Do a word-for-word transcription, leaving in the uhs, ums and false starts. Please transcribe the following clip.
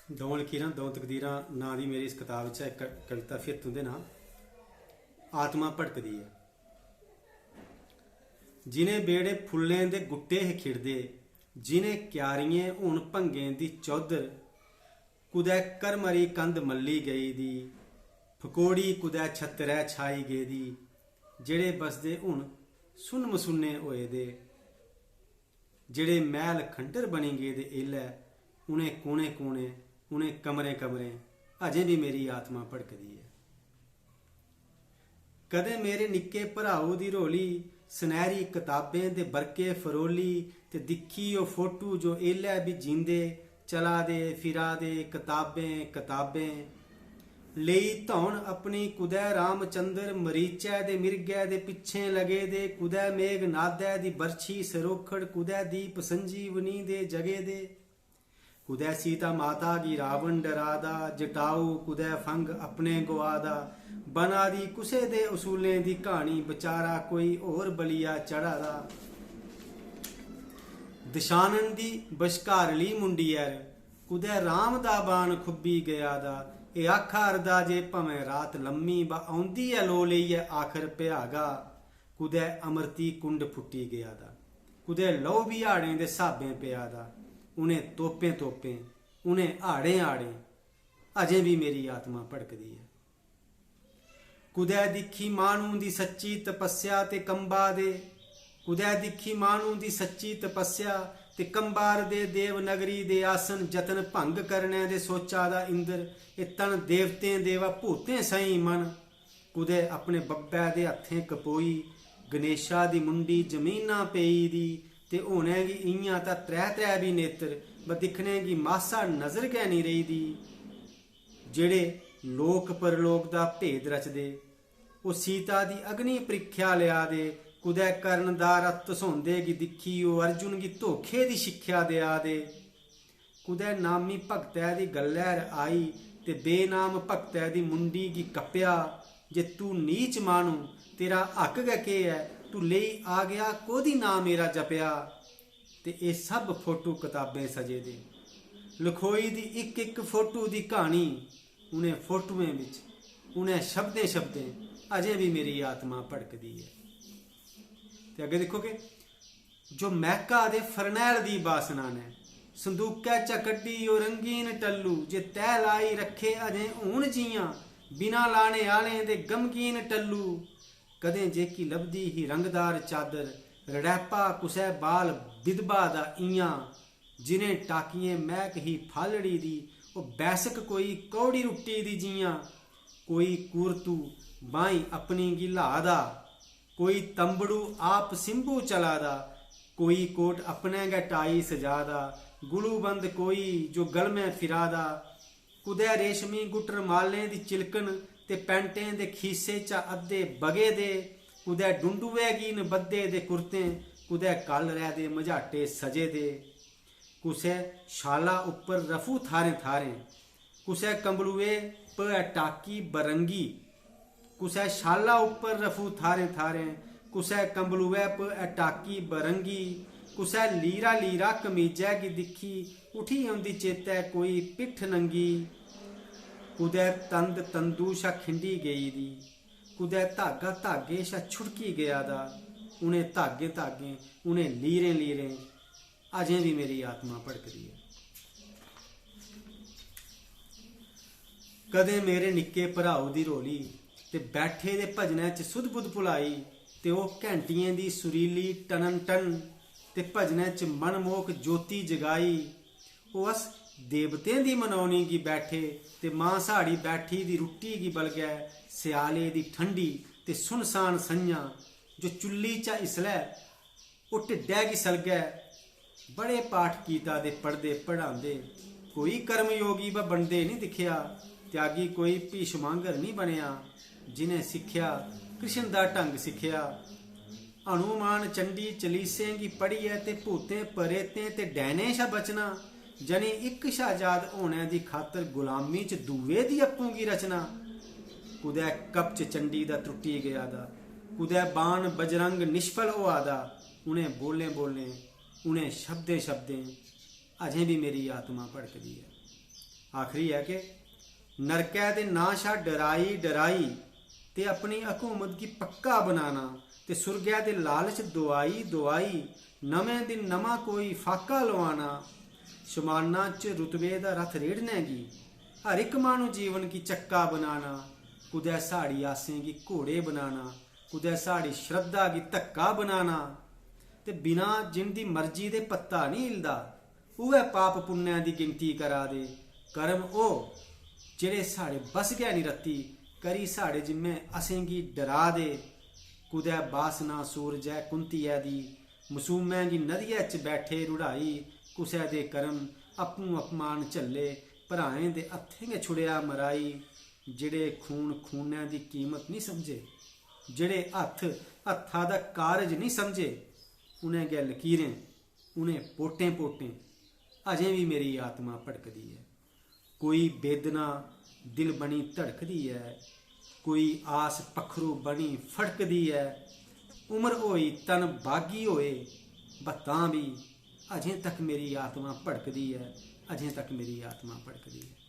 दौं लकीरां दौं तकदीरां नांऽ दी मेरी इस कताब च इक कविता फिर तुं'दे नांऽ। आत्मा भटकदी ऐ। जि'नें बेह्ड़े फुल्लें दे गुट्टे हे खिड़दे, जि'नें क्यारियें हून भंगें दी चौधर, कुदै करमरी कंध मल्ली गेई दी, फकोड़ी कुदै छत्तरै छाई गेदी, जेह्ड़े बसदे हून सुन्न मसुन्ने होए दे, जेह्ड़े मैह्ल खंडर बनी गेदे एल्लै, उ'नें कोने कोने, उ'नें कमरें कमरें अजें बी मेरी आत्मा भड़कदी ऐ। कदें मेरे निक्के भ्राऊ दी रोली सनैह्री कताबें दे बरके फरोली ते दिक्खी ओह् फोटू जो एल्लै बी जींदे, चला दे, फिरा दे, कताबें, कताबें। लेई धौन अपनी कुदै रामचंद्र मरीचै दे मिर्गै दे पिच्छें लगे दे, कुदै मेघनादै दी बरछी सरोखड़, कुदै दीप संजीवनी दे जगे दे। कुदै सीता माता गी रावण डरा दा, जटाऊ कुदै फंग अपने गोआ दा। बना दी कुसै दे उसूलें दी क्हानी, बचारा कोई होर बलिया चढ़ा दा। दशानन दी बश्कारली मुंडी 'र कुदै राम दा बाण खुब्बी गेआ दा। एह् आखा 'रदा जे भामें रात लम्मी, बा औंदी ऐ लो लेइयै आखर भ्यागा। कुदै अमरती कुंड फुट्टी गेआ दा, कुदै लौ बी हाड़ें दे स्हाबें पेआ दा। उ'नें तोपें तोपें, उ'नें हाड़ें हाड़ें अजें बी मेरी आत्मा भड़कदी ऐ। कुदै दिक्खी माह्नू दी सच्ची तपस्या ते कंबा दे, कुदै दिक्खी माह्नू दी सच्ची तपस्या ते कंबा 'रदे देवनगरी दे आसन जतन भंग करने दे सोचा दा इंद्र। एह् तन देवतें देवा भूतें सही मन। कुदै अपने बब्बै दे हत्थें कपोई गणेशा दी मुंडी जमीना पेई दी। ते होने गी इ'यां तां त्रै त्रै बी नेत्र, ब दिक्खने गी मासा नजर गै निं रेही दी। जेह्ड़े लोक परलोक दा भेद रचदे, ओह् सीता दी अग्नि परीक्षा लेआ दे। कुदै कर्ण दा रथ धसोंदे गी दिक्खी ओह् अर्जुन गी धोखे दी शिक्षा देआ दे। कुदै नामी भक्तै दी गल्लै 'र आई ते बेनाम भक्तै दी मुंडी गी कप्पेआ जे तू नीच माह्नू, तेरा हक गै केह् ऐ, तू लेई आ गेआ कोह्दी नां मेरा जपेआ। ते एह् सब फोटू कताबें सजे दे, लखोई दी इक इक फोटू दी क्हानी। उ'नें फोटुएं बिच, उ'नें शब्दें शब्दें अजें बी मेरी आत्मा भड़कदी ऐ। ते अग्गें दिक्खो कि जो मैह्का दे फरनैल दी बासना ने संदूकै चा कड्ढी ओह् रंगीन टल्लू, जे तैह् लाई रक्खे अजें हून जि'यां बिना लाने आह्लें दे गमगीन टल्लू। कदें जेह्की लभदी ही रंगदार चादर, रड़ैपा कुसै बाल विधवा दा इ'यां। जि'नें टाकियें मैह्क ही फालड़ी दी, ओह् बैसक कोई कौड़ी रुट्टी दी जि'यां। कोई कूरतू बाहीं अपनी गी ल्हा दा, कोई तंबड़ू आप सिंबू चला दा, कोई कोट अपने गै टाई सजा दा, गुलूबंद कोई जो गलमें फिरा दा। कुदै रेशमी गुटर मालें दी चिलकन ते पैंटें दे खीसे चा अद्धे बगे दे, कुदै डुंडुए गी न बद्धे दे कुर्तें, कुदै कालरै दे मझाटे सजे दे। कुसै शाला उप्पर रफू थारें थारें, कुसै कंबलुए प ऐ टाकी बरंगी। कुसै शाला उप्पर रफू थारें थारें, कुसै कंबलुए प ऐ टाकी बरंगी। कुसै लीरा लीरा कमीजै गी दिक्खी उठी औंदी चेतै कोई पिट्ठ नंगी। कुदै तंद तंदू शा खिंडी गेई दी, कुदै धागा धागे शा छुड़की गेआ दा। उ'नें धागें धागें, उ'नें लीरें लीरें अजें बी मेरी आत्मा भड़कदी ऐ। कदें मेरे निक्के भ्राऊ दी रोली ते बैठे दे भजनै च सुध बुध भुलाई, ते ओह् घैंटियें दी सुरीली टनन टन ते भजनै च मनमोहक ज्योति जगाई। ओह् अस देवतें दी मनौनी गी बैठे ते मां साढ़ी बैठी दी रुट्टी गी बलगै स्याले दी ठंडी ते सुनसान संञा जो चुल्ली चा इसलै ओह् ढिड्डै गी सलगै। बड़े पाठ गीता दे पढ़दे पढ़ांदे, कोई कर्मयोगी ब बनदे निं दिक्खेआ। त्यागी कोई भीष्म आंगर निं बनेआ, जि'नें सिक्खेआ कृष्ण दा ढंग सिक्खेआ। हनुमान चंडी चलीसें गी पढ़ियै ते भूतें परेतें ते डैनें शा बचना, जनी इक शा आजाद होने दी खातर गुलामी च दूए दी अप्पूं गी रचना। कुदै कवच चंडी दा त्रुट्टी गेआ दा, कुदै बाण बजरंग निष्फल होआ दा। उ'नें बोलें बोलें, उ'नें शब्दें शब्दें अजें बी मेरी आत्मा भड़कदी ऐ। आखरी ऐ कि नरकै दे नांऽ शा डराई डराई ते अपनी हकूमत गी पक्का बनाना ते सुर्गै दे लालच दोआई दोआई नमें दिन नमां कोई फाका लोआना। शमाना च रुतबे दा रथ रेड़ने गी हर इक माह्नू जीवन गी चक्का बनाना। कुदै साढ़ी आसें गी घोड़े बनाना, कुदै साढ़ी श्रद्धा गी धक्का बनाना। ते बिना जिंदी मर्जी दे पत्ता निं हिलदा, उ'ऐ पाप पुन्नै दी गिनती करा दे। कर्म ओह् जेह्ड़े साढ़े बस गै निं रत्ती, करी साढ़े जिम्मे असेंगी डरा दे। कुदै बासना सूरजै कुंतियै दी, मसूमै गी नदियै च बैठे रुढ़ाई। कुसै दे कर्म आपूं अपमान झल्ले, भ्राएं दे हत्थें गै छुड़ेआ मराई। जेह्ड़े खून खूनै दी कीमत निं समझे, जेह्ड़े हत्थ हत्था दा कारज निं समझे, उ'नें गै लकीरें, उ'नें पोटें पोटें अजें बी मेरी आत्मा भड़कदी ऐ। कोई वेदना दिल बनी धड़कदी ऐ, कोई आस पक्खरू बनी फड़कदी ऐ। उम्र होई तन बागी होए, ब तां बी अजें तक मेरी आत्मा भड़कदी ऐ, अजें तक मेरी आत्मा भड़कदी ऐ।